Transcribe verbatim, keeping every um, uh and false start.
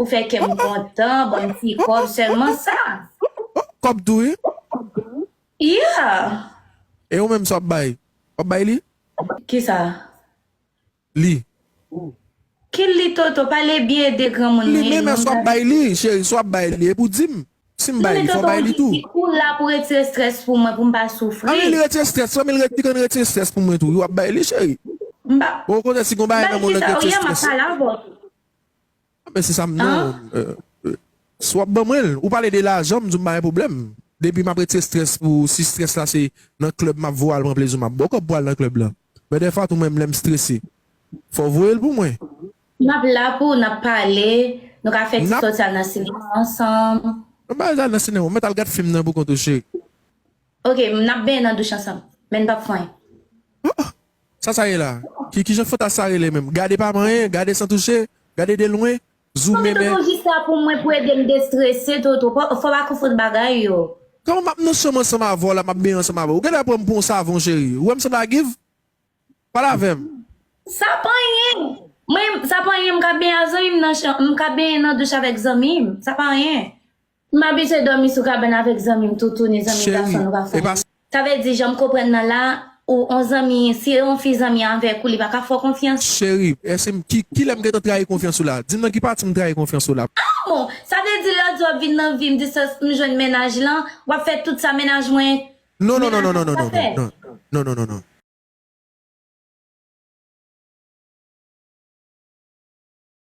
pou fè kè m kontan, ban m ti kòb, sèlman sa. Oh, kòb tou, wi. Yeah. E ou menm sa w ap bay? W ap bay li? Kisa? Li. Ki li, Toto? Pale byen de granmoun Li wi, menm, non, èske w ap bay li? Cheri, si w ap bay li, e pou di m. Si m bay li, fò w bay li tou. Ou la pou retire strès pou mwen, pou m pa soufri. Anben li retire strès, anben li ret- li konn retire strès pou mwen tou. Wi, w ap bay li, cheri. M pa Bon, kote si gon bagay bay nan mond ki nan sa ki ou ye, retire m ap strès. Pale avè w. Anben se sa m non. Euh, euh, Si w ap ban mwen l, ou pale de lajan, m di w m pa gen pwoblèm. Depi m ap retire strès pou, si strès la se nan klèb m ap voye al pran plezi, m ap ba w kòb pou al nan klèb la. Men dèfwa tou menm lè m strese, fò w voye l pou mwen. M ap la pou n ap pale, nou ka fè ti N ap- sòti al nan sinema ansanm. Mwen pa al nan sinema, mwen al gad fim nan pou kont ou cheri. Ok, n ap benyen nan douch ansanm, men n p ap fè anyen. Oh, sa sa ye la? Ki, ki jan fantas sa rele menm? Gade pa manyen, gade san touche, gade de lwen, Mande zoumen men. Toto jis la pou mwen pou ede m destrese, Toto. Fò fò pa konfonn bagay yo. Kòman m ap nan chanm ansanm avè w la, m ap benyen ansanm avè w? Ou genlè pran m pou yon savon cheri. Ou wè m sanble a Giv? Pale avè m. Sa pa anyen. Mwen, sa pa anyen, m ka benyen ak zanmi m nan chanm, m ka benyen nan douch avèk zanmi m. Sa pa anyen. M abitye dòmi sou kabann avèk zanmi m, toutouni, zanmi Cheri, gason, nou ka fè. e pa- Sa vle di, jan m konprann nan la, ou on zanmi, si on fi zanmi avèk ou, li pa ka fè w konfyans. Cheri, èske m, ki, ki lè m gentan trayi konfyans ou la? Di m nan ki pati m trayi konfyans ou la? Bon, sa vle di lè w di w ap vin nan vi m, di sa m jwenn mennaj lan, w ap fè tout sa mennaj mwen. Non, non, non, non, Mennaj non, non, mwen non, pa fè. Non, non, non, non, non.